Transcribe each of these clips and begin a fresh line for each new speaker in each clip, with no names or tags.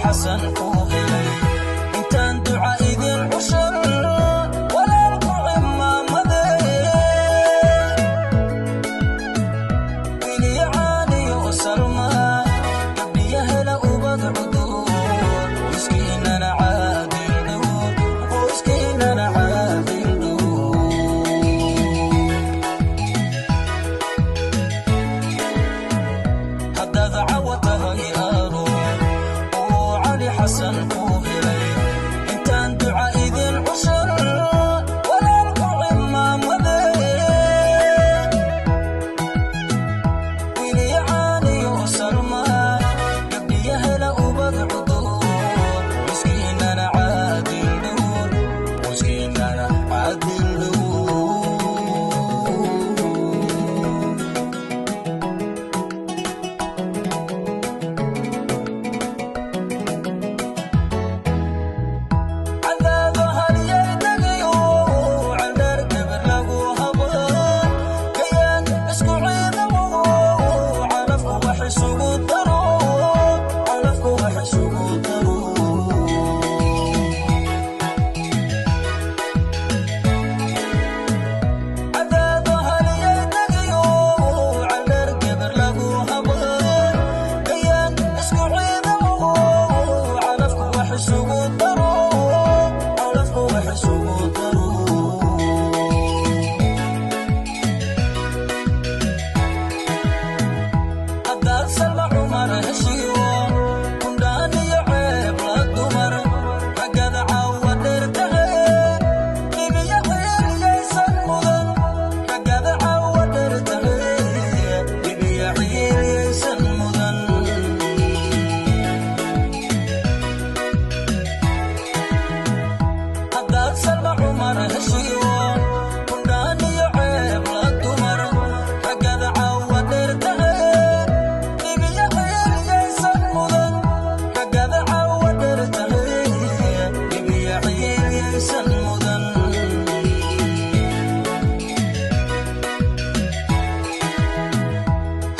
Xasan kuu helay, intaan duca idin cushan, walaalku cimaamade. Wiliya Caaniyo Salma, gabdhiya hela ubad cudur, qoyskiinana caadil dhow, qoyskiinana caadil dhow. Haddaad cawa tahay aaro oo Cali Xasan kuu helay, intaan duca idin cushan, walaalku cimaamade. Wiliya Caaniyo Salma, gabdhiya hela ubad cudur, qoyskiinana caadil dhow, qoyskiinana caadil dhow. Cadaado halyay degayo, candhaar gabar lagu habo, kayaan isku ciidamo, calafku wax isugu daro, calafku wax isugu daro. Cadaado halyay degayo, candhaar gabar lagu habo, kayaan isku ciidamo, calafku wax isugu daro, calafku wax isugu daro. Haddaad Salma Cumar heshiyo, kundhaan iyo ceeb la dumar, raggada caawa dheer tahe, dhibiya ciiryaysan mudan, raggada caawa dheer tahe, dhibiya ciiryaysan mudan. Haddaad Salma Cumar heshiyo, kundhaan iyo ceeb la dumar, raggada caawa dheer tahe, dhibiya ciiryaysan mudan, raggada caawa dheer tahe, dhibiya ciiryaysan mudan.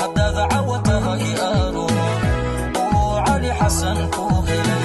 Haddaad cawa tahay aaro oo Cali Xasan kuu helay.